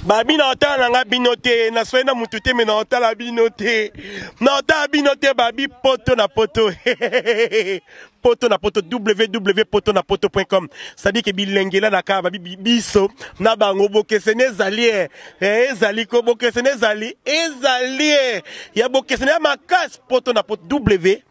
Babi na otala na nga bino te, na soyi na mutu te, mais na otala bino te. Na otala bino te, babi poto na poto. Poto na poto, www.potonapoto.com. C'est-à-dire que bilengela na ka, babi biso, na bango bokesene ezali eh. Eh, ezali ko bokesene ezali, ezali eh. Ya bokesene ya makasi poto na poto, w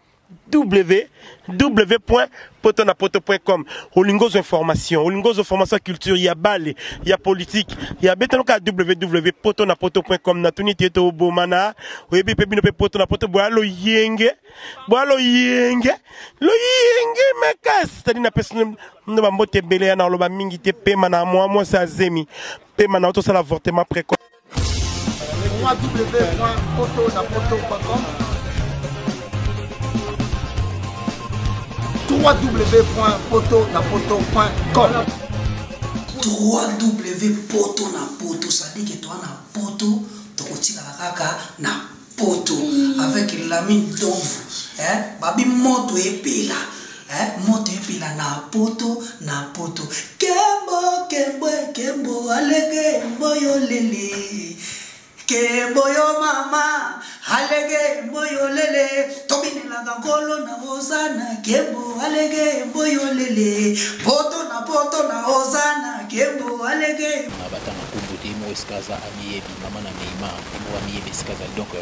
www.potonapoto.com. Olingi ozwa information, olingi ozwa formation ya culture, ya bale, ya politique, ya betano kaka www.potonapoto.com. Natuni te tobomana, oyebi mpe bino mpe poto na poto boya loyenge, boya loyenge, loyenge makasi. C'est-à-dire napesi no bambote ebele ya na oloba mingi te, pema na mwa mwasi azemi, pema na otosala avortement précoce. www.potonapoto.com www.potonapoto.com 3W poto na poto, c'est-à-dire que toi na poto tokotikala kaka na poto avec Lamine Donvu, hein, babi moto epela, hein, moto epela na poto na poto. Kembo kembo kembo alege mboyo lele, kembo yo mama alege mboyo lele, tobinelaka nkolo na ozana, kembo alege mboyo lele, poto na poto na ozana, kembo alege. Na batanga kombo te, mo esika aza amiyebi, mama na Neymar, mo amiyebi esika azali. Donc,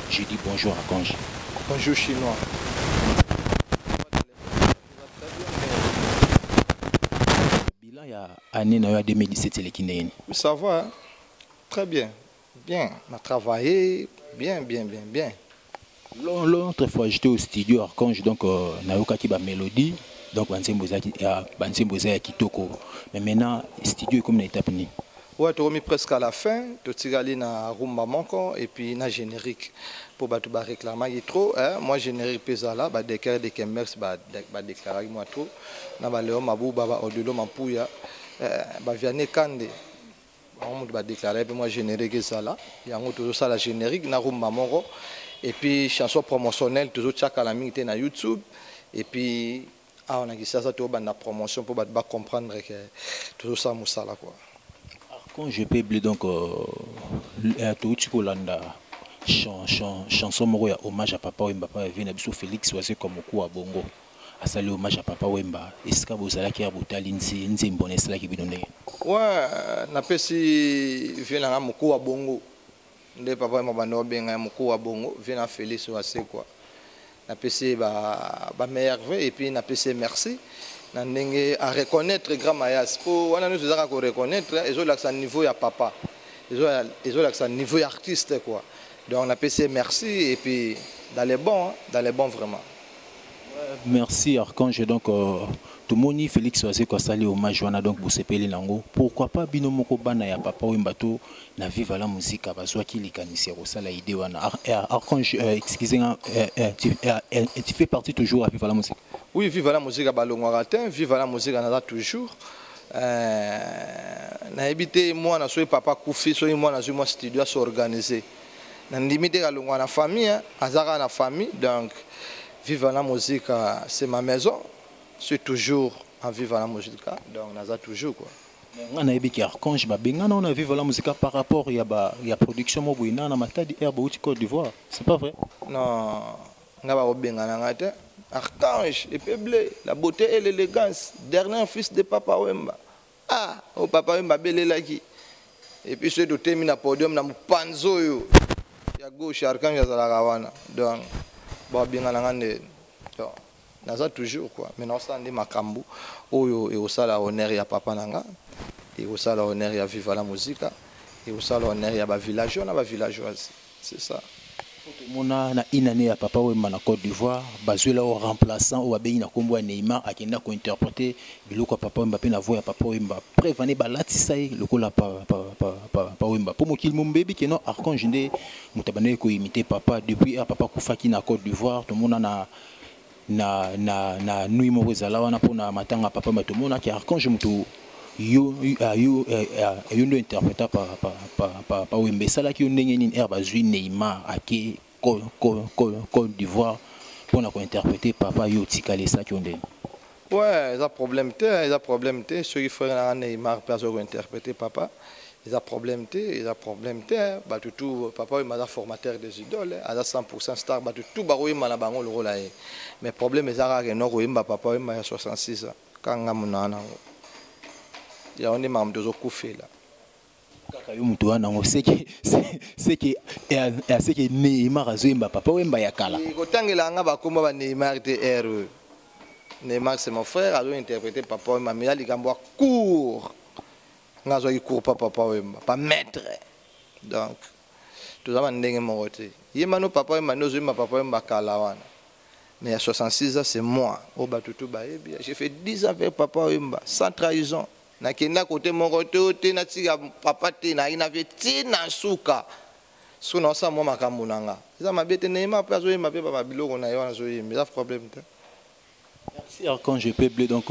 je dis bonjour à Archange. Bonjour chinois. Bilan ya année na yo ya 2017 eleki ndenge nini? Ça va, hein? Très bien. Bien, on a travaillé bien, bien, bien, bien. L'autre fois j'étais au studio Archange, donc nayokaki ba mélodie, donc banzembo ezalaki, ya, banzembo eza ya kitoko. Mais maintenant studio ekomi na étape nini? Ouais, tokomi presque à la fin, totikali na rumba moko et puis na générique. Pour bato ba réclamaki trop, hein, moi générique pe ezala, ba déclare de Kemex, ba, ba déclaraki moi trop. Na ba Léon Mabouba, ba Odilo Mampuya, ba Vianney Kande. Bango moto ba déclaraki pe moi générique ezala. Yango tozosala générique na rumba moko et puis chanson promotionnelle tozotiaka la mingi te na YouTube et puis awa na Kinshasa tobanda promotion pour bato ba comprendre que tozosala mosala quoi. Archange Peble, donc, touti kolanda chanson moko ya hommage à Papa Wemba, papa ya vie na biso Félix Wazekwa Mokuwa Bongo. Asali hommage à Papa Wemba. Esika bozalaki ya botali nzembo na esalaki bino ndenge? Ouais, napesi vie na nga Mokuwa Bongo. Nde Papa Wemba bando obenga ya Mokuwa Bongo, vie na Félix Wazekwa. Napesi ba meilleurs vœux et puis napesi merci na ndenge à reconnaître grand Mayas. Po wana nyonso ezaka ko reconnaître, ezolakisa niveau ya papa. Ezolakisa niveau ya artiste quoi. Donc napesi merci et puis dans les bons, hein, dans les bons vraiment. Ouais, merci Archange. Donc tomoni Félix Wazekwa asali hommage wana, donc bosepeli nango. Pourquoi pas bino moko bana ya Papa Wemba to na Viva la Musica bazwaki likanisi ya kosala idée wana. Archange, excusez-moi, tu fais partie toujours à Viva la Musica? Oui, Viva la Musica balongwaka te, Viva la Musica naza toujours. Nayebi te mwana soki papa akufi, soki mwana azwi mwa studio asorganiser. Na ndimi te kalongwa na famille, hein, azaka na famille, donc Viva la Musica c'est ma maison. Je suis toujours en Viva la Musica, donc naza toujours quoi. Nga nayebi ki Archange babengana na Viva la Musica par rapport ya ba ya production mo boye na Matadi Air bauti Côte d'Ivoire, c'est pas vrai? Non, nga ba obengana nga te. Archange et Peble, la beauté et l'élégance, dernier fils de Papa Wemba. Ah, oh Papa Wemba belelaki. Et puis ceux de temi na podium na mupanzo yo. Ya gauche Archange azalaka wana. Donc ba bengana nga nde. Donc naza toujours quoi. Mais naosala nde makambo oyo ekosala honneur ya papa na nga, ekosala honneur ya Viva la Musica, ekosala honneur ya ba villageois na ba villageoises. C'est ça. Mona na une année ya Papa Wemba na Côte d'Ivoire, bazwela o remplaçant o babengi na kombo ya Neymar akenda ko interpréter biloko ya Papa Wemba pe na voix ya Papa Wemba. Preuve ane balatisa ye lokola pa Wemba. Po mokili mombebi ke non Archange nde moto abandaki ko imiter papa depuis ya papa kufaki na Côte d'Ivoire, tomona na nuit moko ezala wana pona matanga papa Wemba, tomona ke Archange moto yo, yo, yo, yo ndo interpréta pa Wemba. Esalaki yo ndenge nini air bazwi Neymar ake Côte d'Ivoire pona ko interpréter papa yo tikali, esalaki yo ndenge? Ouais, eza problème te, eza problème te. Soki frère na Neymar pe azo ko interpréter papa, Eza problème te, eza problème te. Bato tout, papa oyo aza formateur des idoles, aza 100% star, bato tout bakoyemba na bango lokola ye. Mais problème eza kaka no koyemba papa oyo ya 66 ans, kanga mona nango. Yango nde makambo tozokufela. Kaka yo moto wana yango seke seke seke Neymar azoyemba papa oyemba ya kala. Kotangela nga bakoma ba Neymar te r Neymar c'est mon frère, azo interpréter papa oyemba, mais ya likambo ya cours. Nga azwaki cours pa papa oyemba, pa maître. Donc toza ba ndenge moko te. Yemba no papa oyemba nde ozoyemba papa oyemba kala wana. Mais à 66 ans, c'est moi. Au Batutu Baebi, j'ai fait 10 ans avec papa oyemba, sans trahison. Nakenda côté moko te te natika papa te na ina ve ti na suka. So na osa mwa makambo na nga. Eza mabe te Neymar pe azoyemba pe ba biloko na ye wana azoyemba, eza problème te. Merci Archange Peble donc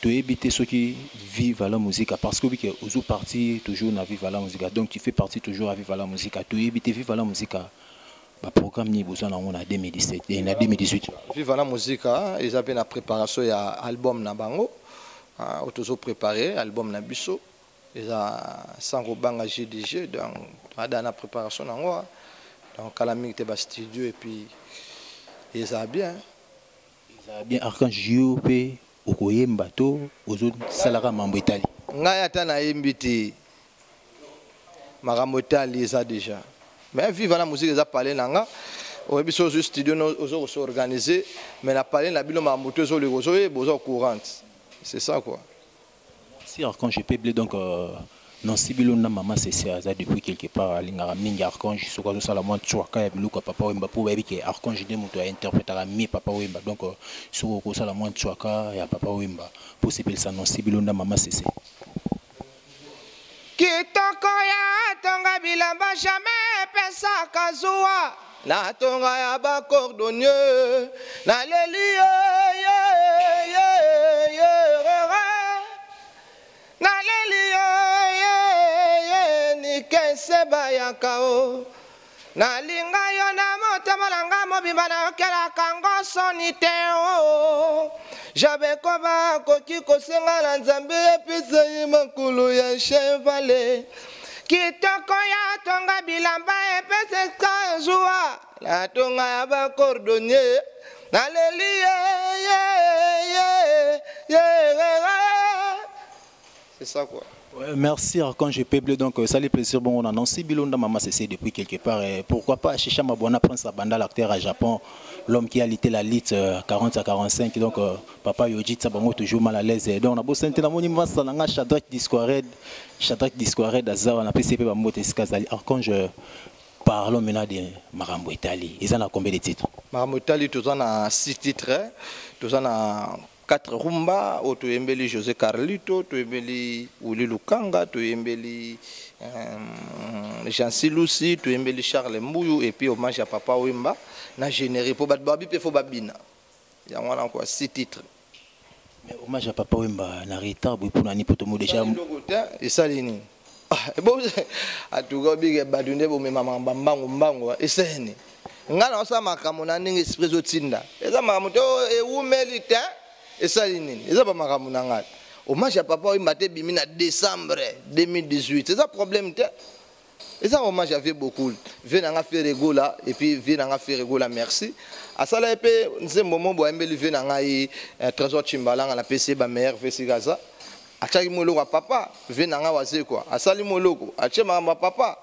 toyebi te soki Vive la Musica parce que que ozo parti toujours na Vive la Musica, donc tu fais partie toujours à Vive la Musica. Toyebi te Vive la Musica ba programme ni besoin nango na 2017 et na 2018. Vive la Musica eza pe na préparation ya album na bango. Oyo tozo préparer album na biso eza sans kobanga GDG, donc ada na préparation nango, donc kala mingi te ba studio et puis eza bien. Eza bien. Archange, yo pe okoyemba to ozosalaka mambo etali? Ngai ata nayembi te, makambo etali eza déjà. Mais Vive la Musique eza pale na nga. Oyebi so ozwi studio ozo kosorganiser, mais na pale na bino makambo to ezoleka, ozoyeba, oza courante, c'est ça quoi. Merci Archange Peble. Donc Nancy Bilonda, mama Cécé aza depuis quelque part alingaka mingi Archange soki azosala mwa tswaka ya biloko ya papa Wemba, mpo bayebi ke Archange nde moto ainterprétaka mieux papa Wemba. Donc soki okosala mwa tswaka ya papa Wemba mpo sepelisa Nancy Bilonda, mama Cécé. Kitoko ya tonga bilamba jamais epesaka zuwa na tonga ya bacordonnier, naleli ye ye ye ye, naleli ye ye ye, nikese bayaka o nalinga yo na motema na nga mobimba, nayokelaka ngo soni te o jabekoba akoki kosenga na Nzambe epesa ye makolo ya chevale. Kitoko ya tonga bilamba epeseka zuwa na tonga ya bacordonnier, naleli ye ye ye ye. C'est ça quoi. Ouais, merci Archange Peble. Donc, ça les plaisir. Bon, on a Nancy Bilonda, maman CC depuis quelque part. Et pourquoi pas Chicha Mabwana, Prince Abanda, l'acteur à Japon, l'homme qui a lité la lite 40 à 45. Donc, papa Yoji Tsabango toujours mal à l'aise. Et donc, on a beau sentir la monument, Salanga, Shadrach Disquared, Shadrach Disquared, Azar, on a PCP, Bambote, Skazali. Archange, parlons maintenant de Marambo Etali. Ils en ont combien de titres? Marambo Etali, tous en a 6 titres. Hein. Tous en a 4 rumba, oyo toyembeli José Carlito, toyembeli Willy Lukanga, toyembeli Jancy Lucy, toyembeli Charles Mbuyu et puis hommage à papa Wemba na générique po bato babi mpe fo babina yango wana quoi, 6 titres. Mais hommage à papa Wemba na retard boye mpona nini? Po tomo déjà eloko te esali nini? En tout cas obike bato nde bomemama bambangu mbangu, esali nini? Ngai na osala makambo na ndenge esprit ezotinda, eza makambo te ewumeli te, esali nini? Eza bamakambo na ngai. Hommage ya papa Wemba te ebimi na décembre 2018, eza problème te. Eza hommage ya vieux Bokul, vieux na nga Ferre Gola. Et puis vieux na nga Ferre Gola, merci, asala ye mpe nzembo mo boye, ayembeli vieux na ngai Trésor Chimbalanga. Napesi ye bameilleur ve esika aza, atiaki mo eloko ya papa. Vieux na nga waze kwa asali mo eloko, atie makambo ya papa.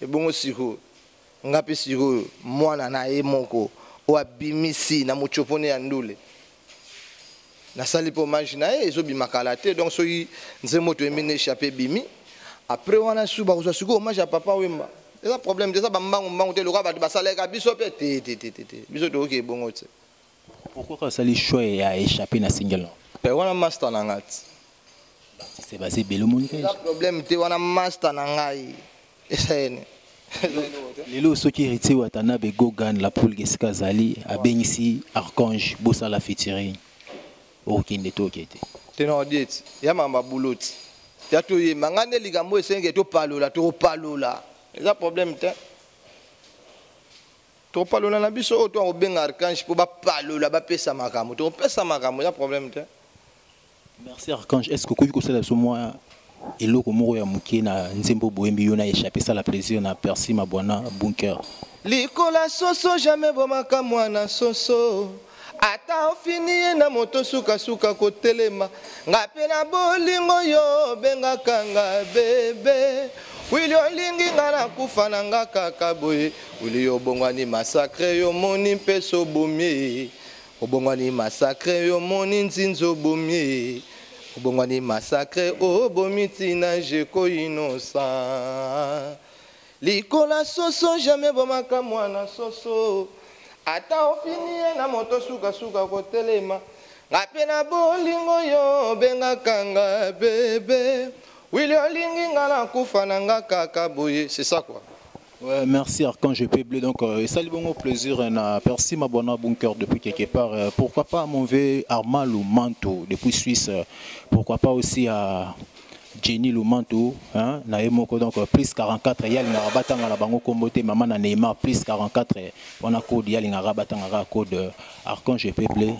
Ebongo sikoyo nga mpe sikoyo mwana na ye moko oyo abimisi na motiopone ya ndule, nasali mpe hommage na ye, ezobima kala te. Donc soki nzembo toyembi na échappe ebimi, après wana su bakozwa sikoyo hommage ya papa Wemba. Eza problème te, eza bambangu mbangu te lokola bato basalaka biso mpe te te te te te, biso tokoki ebongo te. Pourquoi asali choix ya échappé na single? Mpe wana master na nga ti. Artiste baza ebele, omonika. Eza problème te, wana master na ngai, esa yene. Lelo soki Héritier Watanabe Gogan la poule esika azali abengisi Archange bosala featuring, okende to oke te? Te, na odie ti ya makambo ya bulo ti ya toyemba ngai nde likambo esengeke topalola, tokopalola, eza problème te. Tokopalola na biso oyo toakobenga Archange mpo bapalola, bapesa makambo, tokopesa makambo, eza problème te. Merci Archange. Est ce que okoki kosala biso mwa Eloko moko ya moke na nzembo boyembi yo na échappé, sala plaisir na Percy Mabwana Bunker. Likola soso jamais bomaka mwana soso, ata ofini ye na moto, sukasuka kotelema. Nga mpe na bolingo yo obengaka nga bébé. Wili olingi nga nakufa na nga kaka boye. Wili obongwani massacre, yo moni mpe sobomie. Obongwani massacre, yo moni nzinzi obomie. Obongwani massacre, obomi ntina jeko innocent. Likola soso jamais bomaka mwana soso, ata ofini ye na moto, sukasuka kotelema. Nga mpe na bolingo yo obengaka nga bébé. Wili olingi nga nakufa na nga kaka boye. C'est ça quoi. Ouais, merci Archange Peblé. Donc, salut, bon plaisir na Percy Mabona Bunker depuis quelque part. Pourquoi pas mon vieux Armand Lumanto depuis Suisse. Pourquoi pas aussi à Jenny Lumanto, hein, na ye moko. Donc plus 44 yali na batanga na bango kombo te, maman na Neymar, plus 44 on a code yali na batanga code Archange Peblé.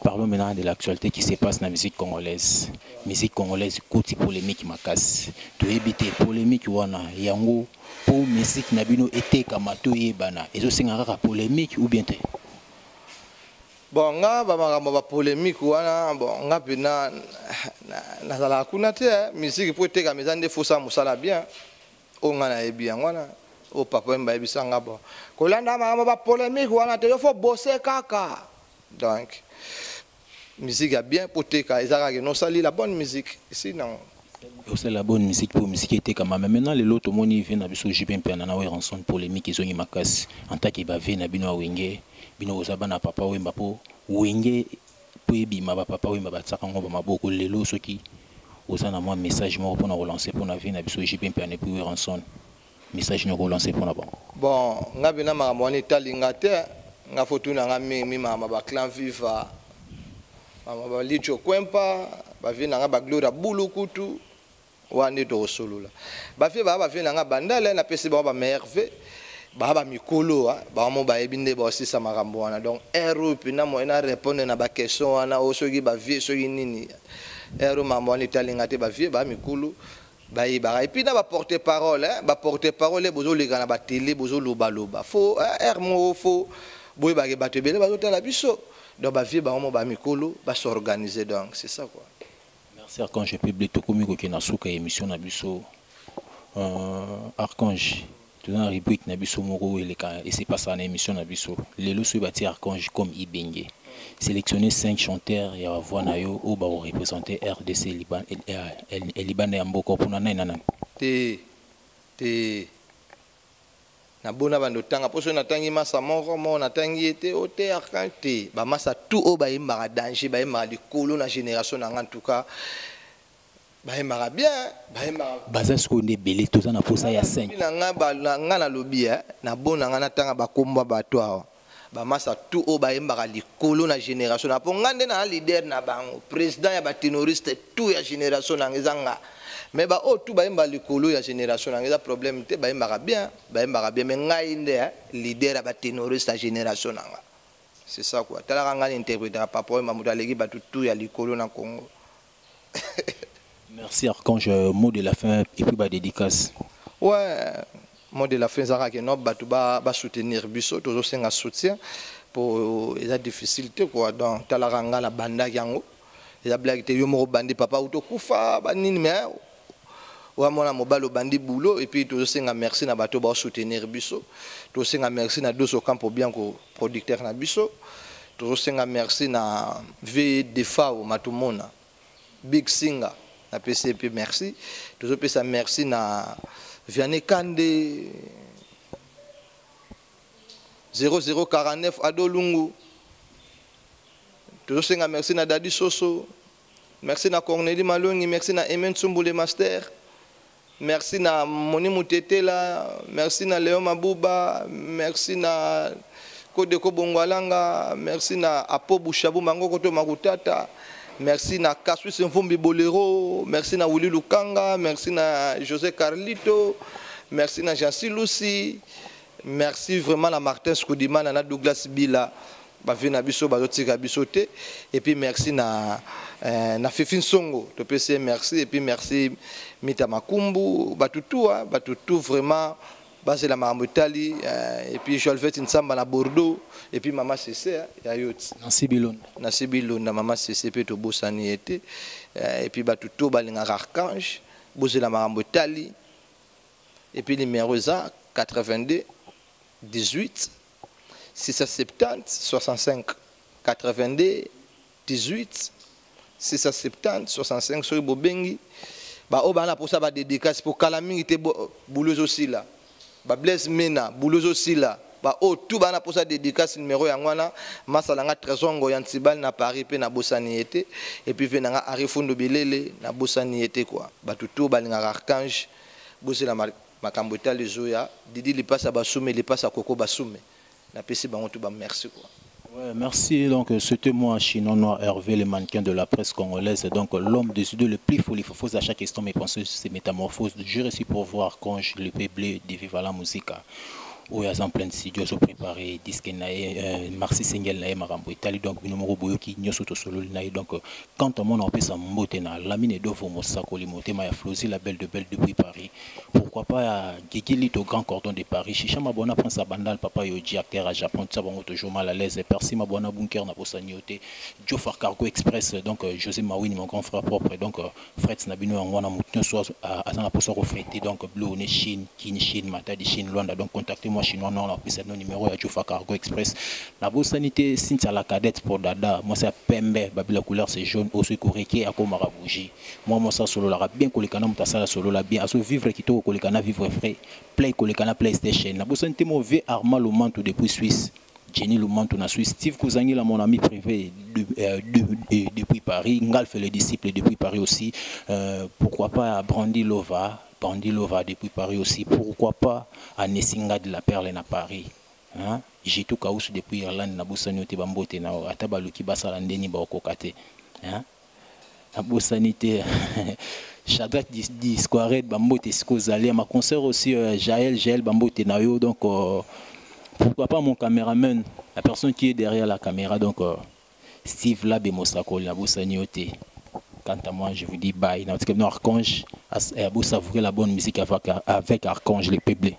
Parlons maintenant de l'actualité qui se passe dans la musique congolaise. Musique congolaise koti polémique makasi. Toyebi te polémique wana yango po musique na bino etekama, toyebana, ezosenga kaka polémique ou bien te? Bon, nga bamakambo bapolémique wana, bon, nga mpena nazalaka kuna te. Musique mpo etekama eza nde fosala mosala bien. Oyo nga nayebi yango wana, oyo papa oyo bayebisa nga, bon, kolanda makambo bapolémique wana te, yo faut bosser kaka. Donc musique ya bien mpo teka eza kaka nosali la bonne musique esi nango. Osala bonne musique mpo musique etekama. Mais maintenant lelo tomoni vieux na biso JB Mpiana na Werrason, polémique ezongi makasi. En tant que bavieux na bino ya Wenge, bino koza bana Papa Wemba, mpo Wenge mpo ebima, bapapa Wemba batiaka yango bamaboko. Lelo soki oza na mwa message moko mpona kolancer mpona vieux na biso JB Mpiana et puis Werrason, message noko olancer mpona bango? Bon, nga mpena makambo wana etalinga te. Nga faut tuna nga mingi makambo baclan Viva, makambo balicho kwempa, bavieux na nga bagloria bulu kutu wana nde tokosolola. Bavieux baa bavieux na nga bandale, napesi bango bameilleurs vœux. Baa bamikolo, bango bayebi nde baosisa makambo wana. Donc heure oyo mpena moye na répondre na baquestion wana oyo, soki bavieux, soki nini, heure oyo makambo wana etalinga te. Bavieux baa mikolo, bayebaka. Et puis na baporte parole, baporte parole bozoleka na batele, bozolobaloba, faut heure moko faut boyebake bato ebele bazotala biso. Donc bavieux bango mo bamikolo bas'organiser. Donc c'est ça quoi. Merci Archange Peble. Tokomi kokende na suka ya émission na biso. Archange, toza na rubrique na biso moko oyo eleka esepasaka na émission na biso. Lelo soki batie Archange comme Ibenge, sélectionner 5 chanteurs ya bavoix na yo oyo bakoreprésente RDC libanda ya mboka, mpona nani na nani? Te te, nabona bando otanga mpo soki natangi masa moko moko, natangi ye te o te. Archange te, bamasa tout oyo bayembaka danger, bayembaka likolo na génération na nga, en tout cas bayembaka bien, bayembaka. Baza sikoyo nde ebele, toza na posa ya 5. Na nga na nga nalobi, nabona nga natanga bakombo ya bato awa, bamasa tout oyo bayembaka likolo na génération na, mpo nga nde na leader na bango, président ya baténoriste tout ya génération na nga eza nga. Mais baoyo tout bayembaka likolo ya génération na nga, eza problème te, bayembaka bien, bayembaka bien. Mais ngai nde leader ya baténoriste ya génération na nga. C'est ça quoi. Talaka ngai na interprétaka papa oyo, moto aleki bato tout ya likolo na Congo. Merci Archange. Mot de la fin et puis badédicace. Ouais, mot de la fin ezalaka ke no bato basoutenir biso, tozosenga soutien po eza difficile te quoi. Donc talaka ngai na bandaki yango, eza blague te. Yo moko bandi papa utokufa banini, mais oya mwana mobali obandi boulot. Et puis tozosenga merci na bato baosoutenir biso. Tozosenga merci na Doso Campo Bianco, producteur na biso. Tozosenga merci na v Defao Matumona, Big Singa, napesi ye mpe merci. Tozopesa merci na Vianney Kande 0049 Adolungu. Tozosenga merci na Dadi Soso, merci na Cornélie Malongi, merci na Emen Tsumbu le master, merci na Moni Mutetela, merci na Léon Mabuba, merci na Kodeko Bongwalanga, merci na Apo Bushabu Mangoko to Makutata, merci na Kaswis Mvumbi Bolero, merci na Willy Lukanga, merci na José Carlito, merci na Jansi Lucy, merci vraiment na Martin Skudimana na Douglas Bila. Ba vieux na biso bazotika biso te. Et puis merci na Fifi Nsongo, topesi ye merci. Et puis merci Mita Makumbu, batutu, ah, batutu vraiment bazela makambo etali. Et puis Jolvet Nsamba na Bordeaux, et puis mama Cc, ya yoti. Nancy Bilonda. Nancy Bilonda, mama Cc mpe tobosani ye te. Et puis batutu balingaka Archange, bozela makambo etali. Et puis numéro eza 82 18 670 65, 82 18 670 65. Soki bobengi, baoyo baa na mposa badédicace, po kala mingi te bulu ezosila, bablaise mena bulu ezosila, baoyo tu baa na mposa dédicace, numéro yango wana. Masala nga Trésor Ngo ya Ntibali na Paris mpe nabosani ye te. Et puis ve na nga Ari Fundo Bilele, nabosani ye te quoi. Bato tu balingaka Archange, bozela makambo etali ezoya. Didi Lipasa Basume, Lipasa Koko Basume, napesi bango tu bamerci quoi. Ouais, merci. Donc, c'était moi, Chinois Noir Hervé, le mannequin de la presse congolaise. Donc, l'homme de studio le plus folie. Faut à chaque instant mes pensées se métamorphosent. Je réussis pour voir quand je le blé de Viva la Musica. Oyo aza en pleine studio, azo préparé disque na ye, maxi single na ye, makambo etali. Donc bino moko boyoki nyonso tosololi na ye. Donc quant à moi, naopesa mbote na Lamine Dovo, mosakoli motema ya Flosi, la belle de belle depuis Paris. Pourquoi pas Gigi Lito, grand cordon de Paris, Chicha Mabona, Prince Abandal, papa Yoji, acteur à Japon, tout ça, bango toujours mal à l'aise. Percy Mabona, Bunker, na bosani yo te, Jofar Cargo Express, donc José Mawini, mon grand frère propre. Donc Fred Nabino yango wana, motu nyonso aza na mposa kofrete, donc Blue One Chine, Kin Chine, Matadi Chine, Luanda, donc contactez moi Chinois Noir, napesa no numéro ya Jofa Cargo Express. Nabosani te Cynthia la cadette pour dada mwasi ya pembe, babi la couleur c'est jaune, oso ekoreke akomaka bougie. Mwa mwasi asololaka bien koleka na moto asala solola bien, azovivre kitoko koleka na vivre frais play koleka na PlayStation. Nabosani te mo vieux Armand Lomanto depuis Suisse, Jenny Lumanto na Suisse, Steve Kouzangila, mon ami privé depuis Paris, Ngalf le disciple depuis Paris aussi, pourquoi pas Brandy Lova, Brandy Lova depuis Paris aussi, pourquoi pas Anessinga de la Perle na Paris, hein? Jitu Kaousu depuis Irlande, nabosani te bambote na ata baluki basala ndeni baokoka te, hein? Nabosani te Shadrach Disquaret, bambote esika ozali. Ma concert aussi, Jaël, Jaël, bambote na yo. Donc pourquoi pas mon caméraman, la personne qui est derrière la caméra, donc Steve Labe Mosakoli, nabosani yo te. Quant à moi, je vous dis bye. En tout cas, Archange, vous savourer la bonne musique avec Archange les Peuplés.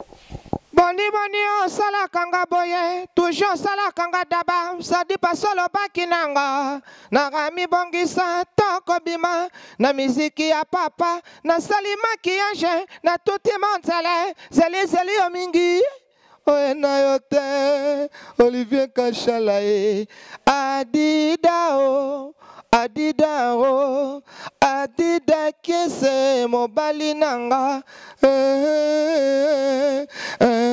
Boni boni osalaka nga boye, toujours osalaka nga daba sadi pasolo baki nanga nanga mibongisa tokobima na miziki ya papa, nasali maquillage, natuti monzele zelizeli yo mingi oye na yo te. Olivier Kashala ye adida o adida o adida kiese mobali nanga. Eh, eh,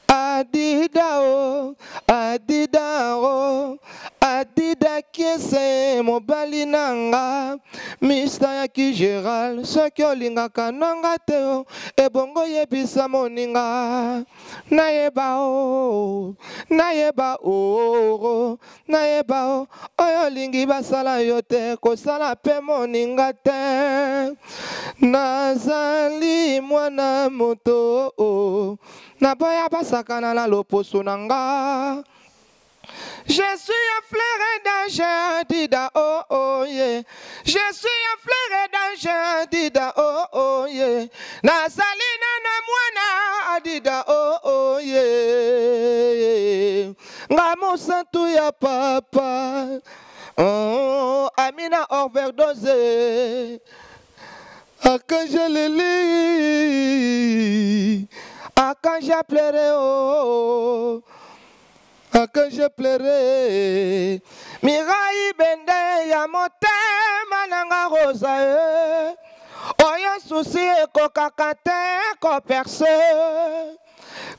adida o adida o adida kiese mobali nanga. Mista ya Kigeral, soki olingaka nanga te o ebongo yebisa moninga nayeba o nayeba o nayeba o oyo olingi basala yo te kosala mpe moninga te. Nazali mwana moto o naboya basakana na loposo na nga. Je suis un fleur d'ange, dida oh yeah. Je suis un fleur d'ange, dida oh yeah. Nazali na mwana adida oh yeah. Nga mosantu ya papa. Oh, Amina overdose. Akanja leli. Akanja pleure oh. Quand je pleurais, Mirai Bende ya motema nanga Rosa e. Oyo susi ekokaka te koperce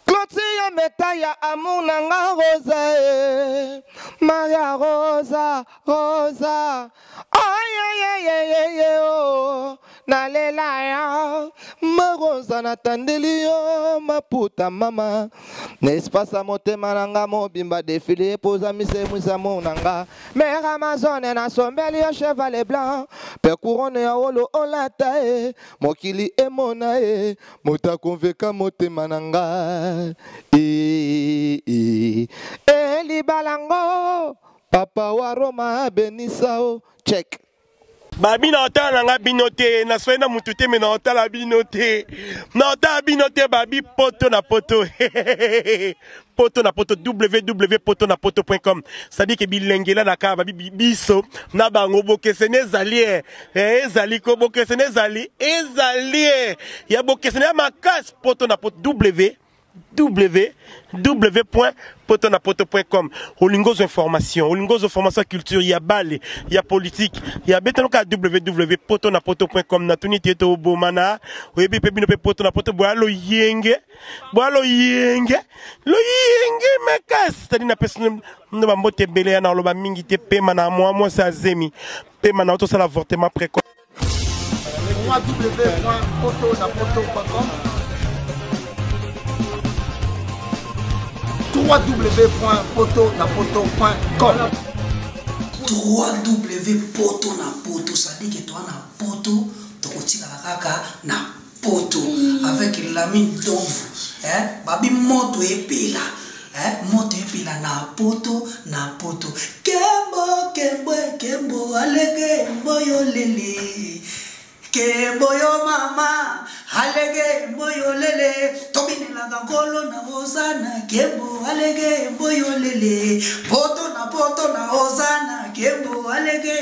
clôture meta ya amour nanga Rosa e. Maria Rosa Rosa ayeyeyeyeye o. Nalela yo Marosa natandeli yo maputa mama na espace ya motema na nga mobimba defile epoza misemwisa mo na nga Mère Amazone nasombeli yo cheval blanc mpe couronne ya wolo olata ye mokili emona ye moto akonveka motema na nga e, e, e, libala ngo papa wa Roma abenisa o check. Babi na otala na nga bino te, naswai na mutu te, me na otala bino te, na otala bino te. Babi poto na poto, poto na poto, www poto na poto point com. C'est-à-dire que bilengela na kaka babi biso na bango bokeseni ezali e ezali ko bokeseni ezali ezali e ya bokeseni ya makasi. Poto na poto, w www.potonapoto.com. Olingi ozwa information, olingi ozwa information ya culture, ya bale, ya politique, ya betano kaka www.potonapoto.com. Natuni te tobomana, oyebi mpe bino mpe poto na poto boya loyenge, boya loyenge, loyenge makasi. Tadi napesi no bambote ebele ya na oloba mingi te. Pema na mwa mwasi azemi, pema na tosala avortement précoce. www.potonapoto.com, www.potonapoto.com. 3W poto na poto, c'est-à-dire que toi na poto tokotikala kaka na poto avec Lamine Donvu, eh? Babi moto epela, eh? Moto epela na poto na poto. Kembo kembo kembo alege mboyo lele kembo yo mama alege mboyo lele tobinelaka nkolo na ozana kembo alege mboyo lele poto na poto na ozana kembo alege.